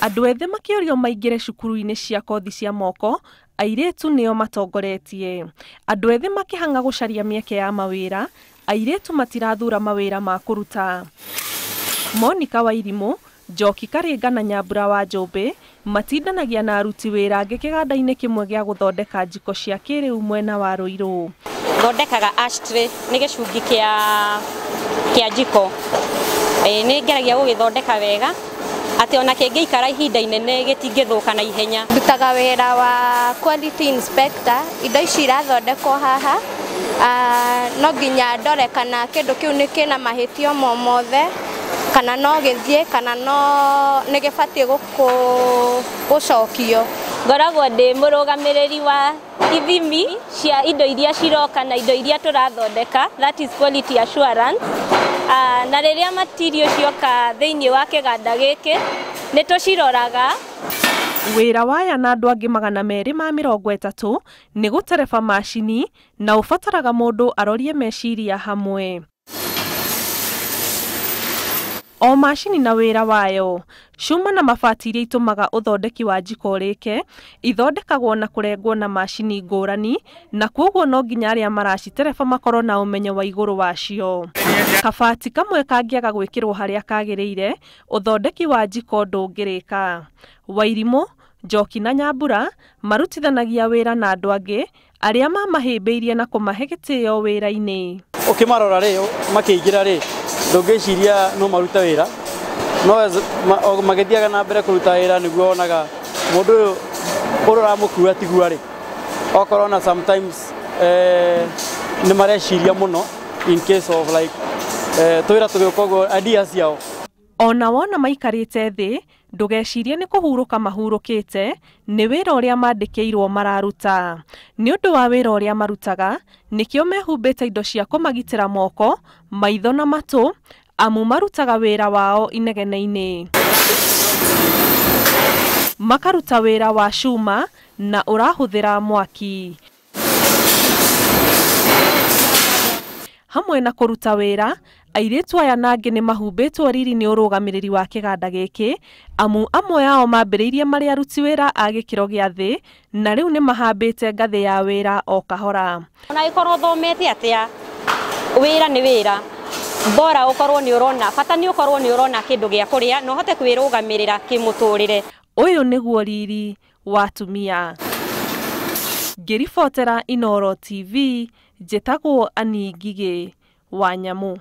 Andũ ethĩ makĩũrio maingĩre cukuru-inĩ cia kothi cia moko, airĩtu nĩo matongoretie. Andũ ethĩ makĩhang'a gũcaria mĩeke ya mawĩra, airĩtu matirathura mawĩra ma kũruta. Monica Wairimũ, Njoki Karinga na Nyambura wa Njũmbĩ matindanagia na aruti wĩra angĩ kĩganda-inĩ kĩmwe gĩa gũthondeka njiko cia kĩrĩu mwena wa Ruiru. Thondekaga ashtray nĩ gĩcungi kĩa njiko. Nĩ ngeragia gũgĩthondeka wega atĩ ona kĩngĩikara ihinda inene gĩtingĩthũka na ihenya. Ndutaga wĩra wa quality inspector, indo ici irathondekwo haha no nginya ndore kana kĩndũ kĩu nĩ kĩna mahĩtio mothe kana no gĩthiĩ kana no nĩ gĩbatiĩ gũcokio. Ngoragwo ndĩ mũrũgamĩrĩri wa ithimi cia indo iria ciroka na indo iria tũrathondeka, that is quality assurance. Na rĩrĩa material cioka thĩinĩ wa kĩganda gĩkĩ nĩ tũciroraga. Wĩra waya na andũ angĩ 230 nĩ gũtereba macini na ũbataraga mũndũ arorie meciria hamwe. O macini na wĩra wayo, cuma na mabati iria itũmaga ũthondeki wa njiko ũrĩke ithondekagwo na kũrengwo na macini ngũrani, na kwoguo no nginya arĩa maracitereba makorwo na ũmenyo wa igũrũ wacio. Kabati kamwe kangĩaga gwĩkĩrwo harĩa kagĩrĩire, ũthondeki wa njiko ndũngĩrĩka. Wairimũ, Njoki na Nyambura marutithanagia wĩra na andũ angĩ arĩa mamahĩmbĩirie na kũmahe gĩtĩo wĩra-inĩ. Ũkĩmarora rĩ, makĩingĩra rĩ, ndũngĩciria no marute wĩra, no magĩthiaga na mbere kũruta wĩra nĩguo wonaga mũndũ ũyũ ũrĩa ũramũkua tiguo arĩ. Okorwo na sometimes nĩ mareciria mũno in case of like twĩra tũgĩũka ũguo ideas ciao. Ona wona maikarĩte thĩ, ndũgecirie nĩ kũhurũka mahurũkĩte, nĩ wĩra ũrĩa mandĩkĩirwo mararuta. Nĩ ũndũ wa wĩra ũrĩa marutaga, nĩkĩo mehumbĩte indo cia kũmagitĩra moko, maitho na matũ, amu marutaga wĩra wao inegene-inĩ. Makaruta wĩra wa cuma na ũrahũthĩra mwaki. Hamwe na kũruta wĩra, airĩtu aya na angĩ nĩ mahumbĩtwo riri nĩ ũrũgamĩrĩri wa kĩganda gĩkĩ, amu amwe ao mambĩrĩirie marĩ aruti wĩra a gĩkĩro gĩa thĩ na rĩu nĩ mahambĩte ngathĩ ya wĩra o kahora. Ona ĩkorwo ũthomete atĩa, wĩra nĩ wĩra, bora ũkorwo nĩ ũrona, bata nĩ ũkorwo nĩ ũrona kĩndũ gĩa kũrĩa na ũhote kwĩrũgamĩrĩra kĩmũtũrĩre. Ũyũ nĩguo riri wa atumia. Ngĩribotera Inooro TV, njĩtagwo Annie Ngigĩ wa Nyamũ.